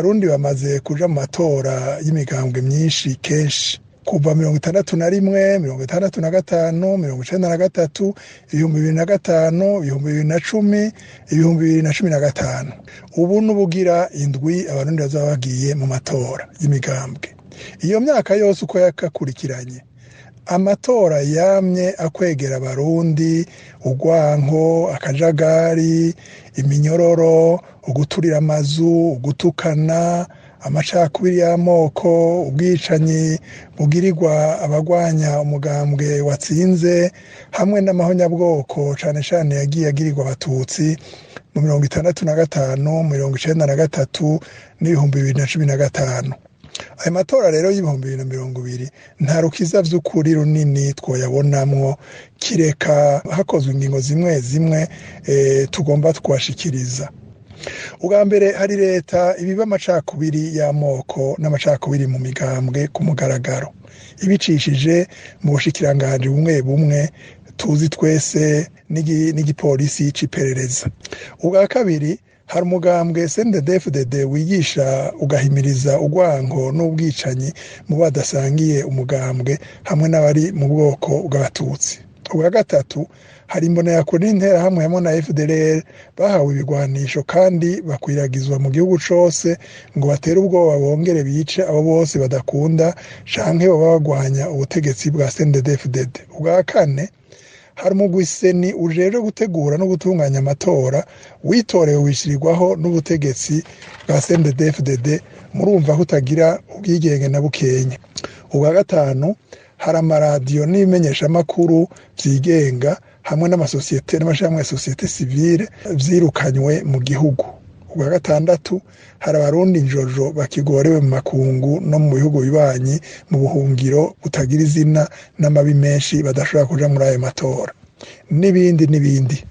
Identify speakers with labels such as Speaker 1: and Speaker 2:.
Speaker 1: Abarundi bamaze kuja mu matora y'imigambwe myinshi kenshi, kuva 61, 65, 93, 2005, 2010, 2015. Ubu n'ubugira indwi Abarundi bazaba bagiye mu matora y'imigambwe. Iyo myaka yose uko yakakurikiranye, amatora yamye akwegera Abarundi urwanko, akajagari, iminyororo, uguturira amazu, ugutukana, amacakubiri y'amoko, ubwicanyi bugirirwa abagwanya umugambwe watsinze, hamwe n'amahonyabwoko, cane cane yagiye agirirwa Abatutsi mu 65, 93 n'2015. Ayo matora rero y'2020 nta rukiza vy'ukuri runini twoyabonamwo, kireka hakozwe ingingo zimwe zimwe tugomba twashikiriza. Ubwa mbere, hari leta ibiba amacakubiri y'amoko n'amacakubiri mu migambwe ku mugaragaro, ibicishije mu bushikiranganji bumwe bumwe tuzi twese n'igipolisi c'iperereza. Ubwa kabiri, hari umugambwe CNDD-FDD wigisha ugahimiriza urwango n'ubwicanyi mu badasangiye umugambwe hamwe n'abari mu bwoko bw'Abatutsi. Ubwa gatatu, hari Imbonerakure n'Interahamwe hamwe na FDLR bahawe ibigwanisho kandi bakwiragizwa mu gihugu cose ngo batere ubwoba bongere bice abo bose badakunda canke baba bagwanya ubutegetsi bwa CNDD-FDD. Ubwa kane, hari umugwi CENI ujejwe gutegura no gutunganya amatora, witorewe wishirirwaho n'ubutegetsi bwa CNDD-FDD. Murumva ko utagira ubwigenge na bukenya. Ubwa gatanu, hari amaradiyo n'ibimenyeshamakuru vyigenga hamwe n'amasosiyete n'amashirahamwe ya société civile vyirukanywe mu gihugu. Ubwa gatandatu, hari Abarundi njojo bakigorewe mu makungu no mu bihugu bibanyi mu buhungiro butagira izina n'amabi menshi, badashobora kuja muri ayo matora, n'ibindi n'ibindi.